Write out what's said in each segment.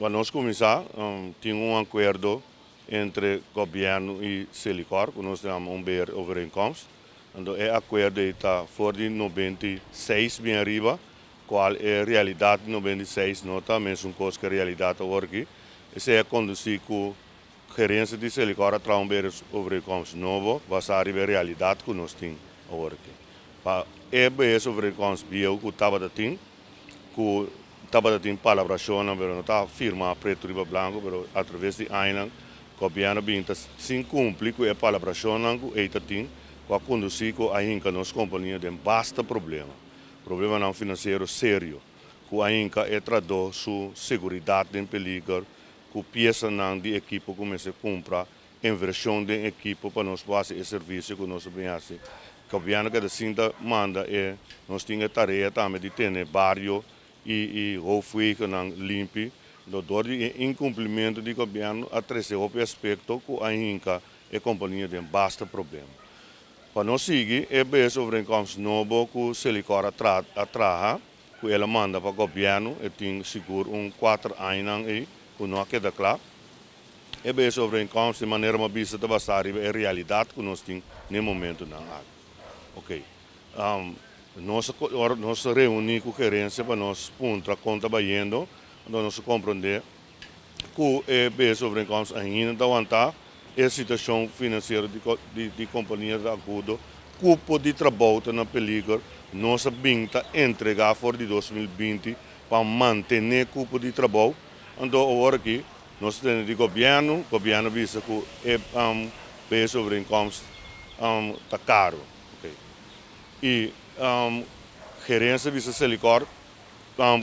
Pa nos kuminsá, tin un akuerdo entre gobièrnu i Selikor, ku nos ta yama un beheersovereenkomst. Anto e akuerdo ei ta for di 96 bin ariba, kual e realidat di 96 no ta mesun kos ku e realidat awor aki. Esei a kondusí ku gerensia di Selikor a traha un beheersovereenkomst nobo basá riba e realidat ku nos tin awor aki. Pa e beheersovereenkomst bieu ku tabata tin, ku tabata tin palabrashonnan pero no ta firmá pretu riba blanku, pero atraves di añanan gobièrnu bin ta sin kumpli ku e palabrashonnan ku ei ta tin, ku a kondusí ku a hinka nos kompania den basta problema, problemanan finansiero serio, ku a hinka e trahadó su seguridat den peliger, ku piesanan di ekipo ku mester kumpra, invershon den ekipo pa nos por hasi e servisio ku nos a bin hasi. Gobièrnu keda sinta manda e nos tin e tarea tambe di tene bario i hoofdwegennan limpi. Dor di e inkumplimentu di gobièrnu a trese hopi aspekto ku a hinka e kompania den basta problema. Pa nos sigui e beheersovereenkomst nobo ku Selikor a a traha ku el a manda pa gobièrnu, e tin sigur un kuater añanan ei ku no a keda kla. E beheersovereenkomst di manera mi a bisa ta basá riba e realidat ku nos tin na e momentunan aki. Oké. Nos ora nos a reuní ku gerensia pa nos puntra kon ta bayendo, anto nos a komprondé ku e beheersovereenkomst ainda ta wantá e situashon finansiero di di kompania ta agudo, kupo di trabou ta na peliger, nos a bin ta entregá for di 2020 pa mantené kupo di trabou, anto awor aki nos ta tende di gobièrnu, gobièrnu a bisa ku e beheersovereenkomst ta karu. I gerensia bisa Selikor,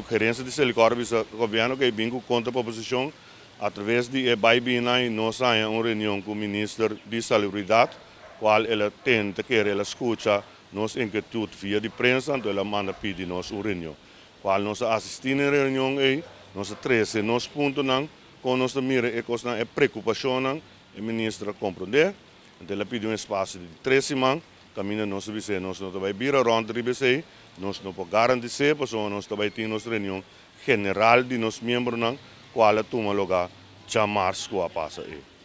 gerensia di Selikor a bisa gobièrnu ku bin ku kontraproposishon atraves di e bai bini i nos a haña un reunion ku minister di Salubridat kual el a tenta kere el a skucha nos inkietut via di prensa, anto el a manda pidi nos un reunion kual nos a asistí na e reunion ei, nos a trese nos puntonan kon nos ta mira e kosnan, e preokupashonnan, e minister a komprondé, anto el a pidi un espasio di 3 siman kaminda nos a bis'é nos no ta bai bira rònt riba esei, nos no por garantis'é pasobra nos ta bai tin nos reunion general di nos miembronan kual a tuma lugá djamars ku a pasa ei.